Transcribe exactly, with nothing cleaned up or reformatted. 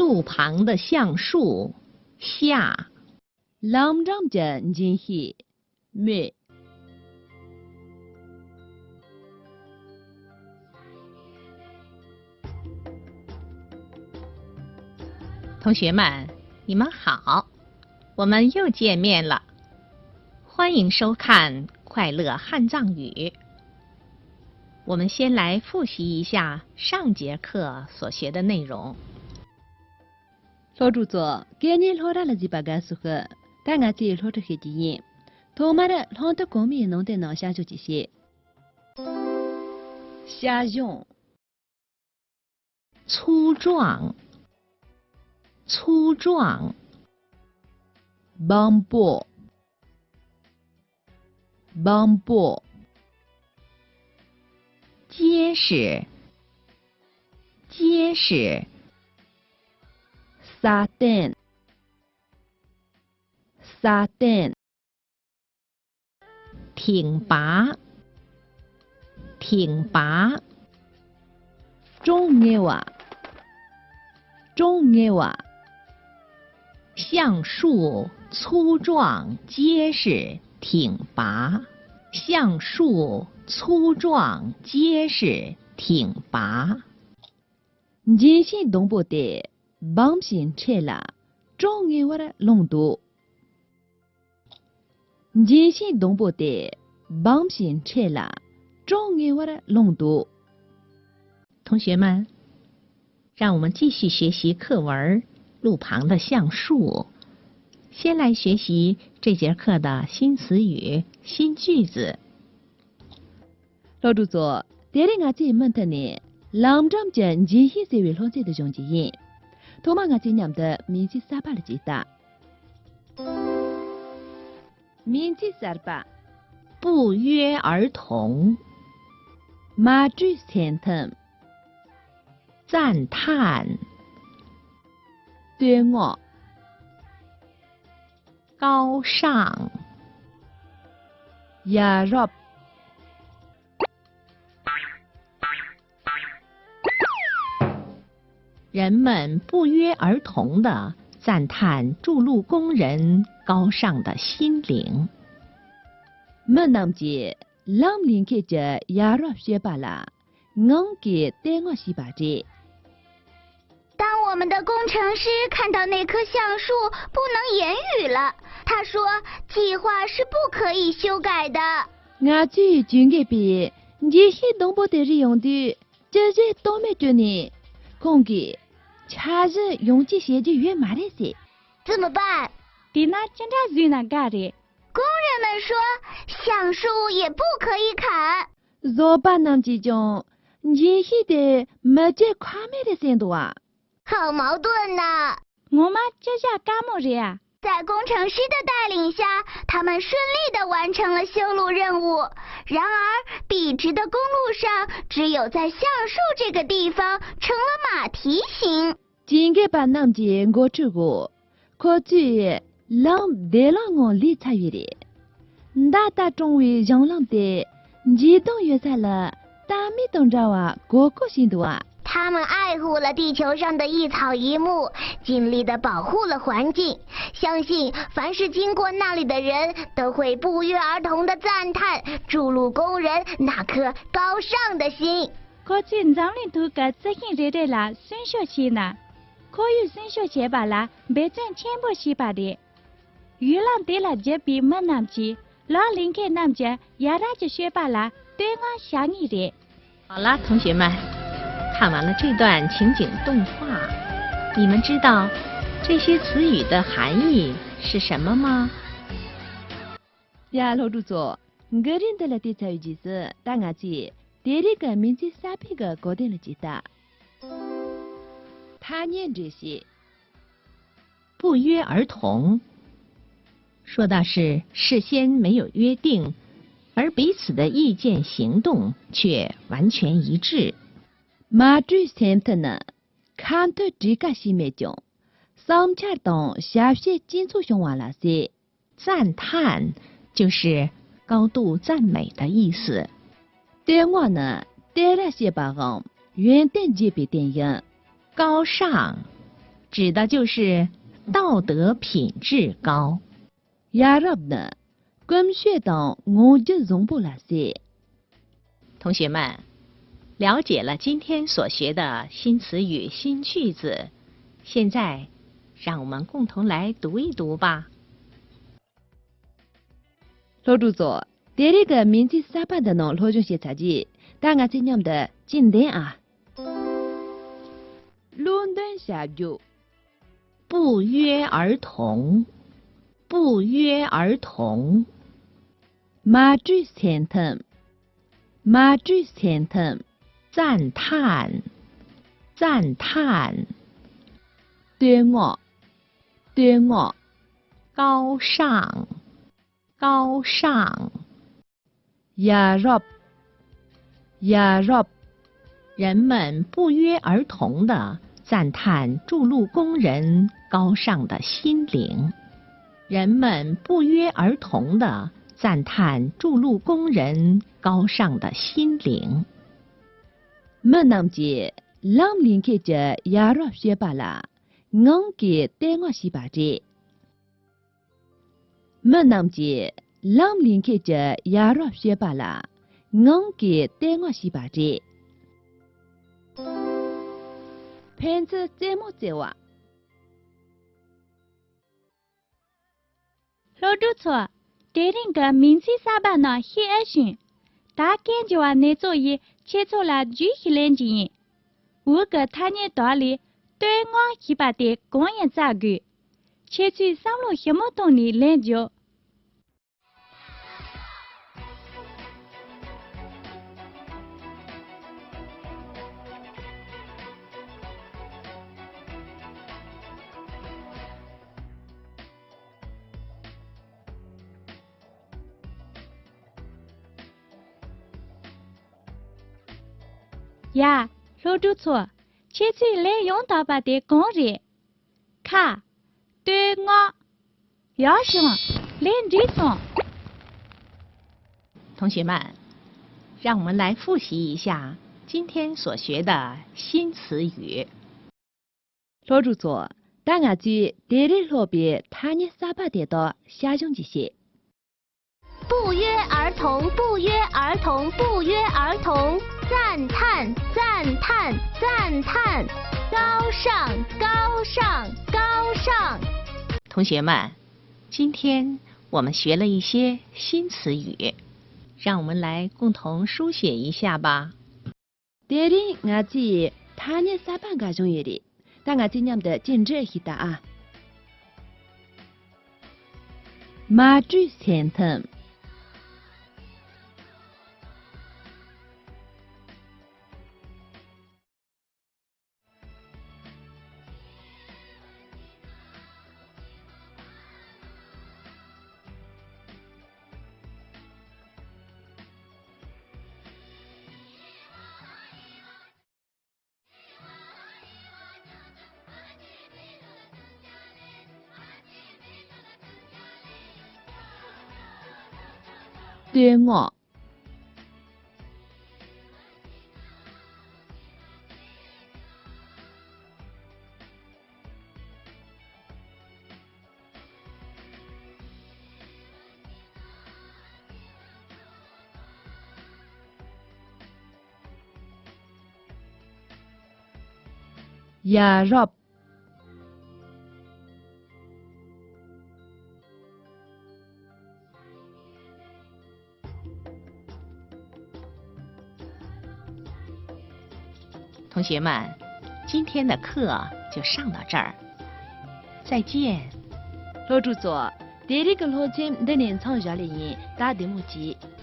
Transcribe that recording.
路旁的橡树下。 ལམ་འགྲམ་གྱི་འགྱིང་ཤིང་མེ། 同学们，你们好，我们又见面了，欢迎收看《快乐汉藏语》。我们先来复习一下上节课所学的内容。 སློབ་ཕྲུག་ཚོ། སྐད་གཉིས་སློབ་གྲྭ་ལ་གཟིགས་པ་དགའ་བསུ་ཞུ། ད་ང་ཚོས་སློབ་ཁྲིད་བྱེད་ཀྱི་ཡིན། ཐོག་མར་སློབ་དེབ་གོང་མའི་ནང་དོན་ནང་བྱ་བཞག་ཅིག་བྱེད། བྱ་གཞུང་། 粗壮，粗壮。 སྦོམ་པོ། སྦོམ་པོ། 结实，结实。 སྲ་བརྟན། སྲ་བརྟན། 挺拔，挺拔。 གྲང་ངར་བ། གྲང་ངར་བ། 橡树粗壮结实挺拔，橡树粗壮结实挺拔。 འགྱིང་ཤིང་སྡོང་པོ་དེ་སྦོམ་ཞིང་མཁྲེགས་ལ་གྲང་ངར་བར་ལངས་འདུག་འགྱིང་ཤིང་སྡོང་པོ་དེ་སྦོམ་ཞིང་མཁྲེགས་ལ་གྲང་ངར་བར་ལངས་འདུག 同学们，让我们继续学习课文《路旁的橡树》。先来学习这节课的新词语、新句子。 སློབ་ཕྲུག་ཚོ། དེ་རིང་ང་ཚོས་མུ་མཐུད་ནས་ལམ་འགྲམ་གྱི་འགྱིང་ཤིང་ཟེར་བའི་སློབ་ཚན་དེ་སྦྱོང་རྒྱུ་ཡིན། ཐོག་མར་ང་ཚོས་མཉམ་དུ་མིང་ཚིག་གསར་པ་ལ་གཟིགས་དང་། མིང་ཚིག་གསར་པ། 不约而同。 མ་གྲོས་སེམས་མཐུན། 赞叹。 བསྟོད་བསྔགས། 高尚。 ཡ་རབས། 人们不约而同地赞叹筑路工人高尚的心灵。 མི་རྣམས་ཀྱིས་ལམ་ལས་མཁན་གྱི་ཡ་རབས་སྤྱོད་པ་ལ་ངང་གིས་བསྟོད་བསྔགས་བྱས་པ་རེད། 当我们的工程师看到那棵橡树，不能言语了。他说，计划是不可以修改的。 ང་ཚོའི་ཇུས་འགོད་པས་འགྱིང་ཤིང་སྡོང་པོ་དེ་རིག་ཡོང་དུས། ཅི་བྱེད་གཏོལ་མེད་བྱུང་ནས། ཁོང་གིས་འཆར་གཞི་ཡོངས་བསྐྱར་བྱེད་རྒྱུ་ཡོད་མ་རེད་ཟེར། 怎么办？ དེས་ན་ཅི་འདྲ་བཟོས་ན་དགའ་རེད། 工人们说，橡树也不可以砍。 བཟོ་པ་རྣམས་ཀྱིས་ཀྱང་འགྱིང་ཤིང་དེ་མི་བཅད་ཁ་མེད་རེད་ཟེར་འདུག་ཨ། 好矛盾呐！ ངོ་མ་ཅི་བྱ་དཀའ་མོ་རེད་ཨ། 在工程师的带领下，他们顺利地完成了修路任务。然而，笔直的公路上，只有在橡树这个地方成了马蹄形。 ཇུས་འགོད་པ་རྣམས་ཀྱི་འགོ་ཁྲིད་འོག་ཁོ་ཚོས་ལམ་བདེ་བླག་ངང་ལས་ཚར་བ་རེད། མདའ་ལྟར་དྲང་བའི་གཞུང་ལམ་དེ་འགྱིང་སྡོང་ཡོད་ས་ལ་རྟ་རྨིག་དང་འདྲ་བ་གོག་གོག་བྱས་འདུག་ཨ། 他们爱护了地球上的一草一木，尽力地保护了环境。相信凡是经过那里的人，都会不约而同地赞叹筑路工人那颗高尚的心。 ཁོ་ཚོས་འཛམ་གླིང་ཐོག་གི་རྩི་ཤིང་རེ་རེ་ལ་སྲུང་སྐྱོབ་བྱས་ན། ཁོར་ཡུག་སྲུང་སྐྱོབ་བྱས་པ་ལ་འབད་བརྩོན་ཆེན་པོ་བྱས་པ་རེད། ཡུལ་ལམ་དེ་ལ་བརྒྱུད་པའི་མི་རྣམས་ཀྱིས་ལམ་ལས་མཁན་རྣམས་ཀྱི་ཡ་རབས་ཀྱི་སྤྱོད་པ་ལ་བསྟོད་བསྔགས་བྱ་ངེས་རེད། 好了，同学们，看完了这段情景动画，你们知道这些词语的含义是什么吗？ ཡ། སློབ་ཕྲུག་ཚོ། འགུལ་རིས་འདི་ལ་བལྟས་ཚར་བའི་རྗེས་སུ་ད་ང་ཚོས་དེ་རིང་གི་མིང་ཚིག་གསར་པའི་གི་གོ་དོན་ལ་གཟིགས་དང་། ཐ་སྙད་འགྲེལ་བཤད། 不约而同，说的是事先没有约定，而彼此的意见、行动却完全一致。 མ་གྲོས་སེམས་མཐུན་ནི། ཁ་མཐུན་གྲོས་ཀ་བྱས་མེད་ཀྱང་། བསམ་འཆར་དང་ཞབས་ཕྱི་གཅིག་མཚུངས་བྱུང་བ་ལ་ཟེར། 赞叹就是高度赞美的意思。 བསྟོད་བསྔགས་ནི་བསྟོད་ར་བྱེད་པའམ་ཡོན་ཏན་རྒྱས་པའི་དོན་ཡིན། 高尚，指的就是道德品质高。ཡ་རབས་ནི་ཀུན་སྤྱོད་དང་ངོ་རྒྱུ་བཟང་པོ་ལ་ཟེར། 同学们，了解了今天所学的新词语、新句子，现在让我们共同来读一读吧。 སློབ་ཕྲུག་ཚོ། དེ་རིང་གི་མིང་ཚིག་གསར་པ་འདི་ནང་སློབ་སྦྱོང་བྱེད་ཚར་རྗེས། ད་ང་ཚོས་མཉམ་དུ་གཅིག་འདོན་ཨ། བློ་འདོན་བྱ་རྒྱུ། 不约而同。 不约而同。 མ་གྲོས་སེམས་ཐུམ། མ་གྲོས་སེམས་ཐུམ། 赞叹。 赞叹。 བསྟོད་བསྔགས། བསྟོད་བསྔགས། 高尚། 高尚。 ཡ་རབས། ཡ་རབས། 人们不约而同地赞叹筑路工人高尚的心灵。人们不约而同地赞叹筑路工人高尚的心灵。 མི་རྣམས་ཀྱིས་ལམ་ལས་མཁན་གྱི་ཡ་རབས་སྤྱོད་པ་ལ་ངང་གིས་བསྟོད་བསྔགས་བྱས་པ་རེད། མི་རྣམས་ཀྱིས་ལམ་ལས་མཁན་གྱི་ཡ་རབས་སྤྱོད་པ་ལ་ངང་གིས་བསྟོད་བསྔགས་བྱས་པ་རེད། ཕན་ཚུན་རྩེད་མོ་རྩེ་བ། སློབ་ཕྲུག་ཚོ། དེ་རིང་གི་མིང་ཚིག་གསར་པ་རྣམས་ཤེས་ཨེ་བྱུང་། ད་སྐད་འཇུ་བ་ནེ་ཙོ་ཡིས་ཁྱེད་ཚོ་ལ་བརྗོད་གཞི་ལེན་གྱི་ཡིན། འུ་གི་ཐ་སྙད་དག་ལས་བསྟོད་བསྔགས་ཞེས་པ་དེ་གང་ཡིན་བཙལ་དགོས། ཁྱེད་ཚོས་བསམ་བློ་ཞིབ་མོ་བཏང་ནས་ལན་རྒྱོབ། ཡ། སློབ་ཕྲུག་ཚོ། ཁྱེད་ཚོས་ལན་ཡང་དག་པ་དེ་གང་རེད། ཁ། བསྟོད་བསྔགས། ཡག་བྱུང་། ལན་འགྲིག་སོང་། 同学们，让我们来复习一下今天所学的新词语。 སློབ་ཕྲུག་ཚོ། ད་ང་ཚོས་དེ་རིང་སློབ་པའི་ཐ་སྙད་གསར་པ་དེ་དག་ཞིབ་སྦྱོང་གྱིས་ཤིག 不约而同，不约而同，不约而同，赞叹，赞叹，赞叹，高尚，高尚，高尚。 同学们，今天我们学了一些新词语，让我们来共同书写一下吧。 དེ་རིང་ང་ཚོས་ཐ་སྙད་གསར་པ་འགའ་བྱུང་ཡོད་རེད། ད་ང་ཚོས་མཉམ་དུ་གཅིག་འབྲི་ཞིག་ད་ཨ། མ་གྲོས་སེམས་ཐུམ། བསྟོད་བསྔགས། ཡ་རབས།同学们，今天的课就上到这儿，再见。 སློབ་ཕྲུག་ཚོ། དེ་རིང་གི་སློབ་ཚན་འདི་ནས་མཚམས་བཞག་ལེ་ཡིན། ད་བདེ་མོ་བྱེད།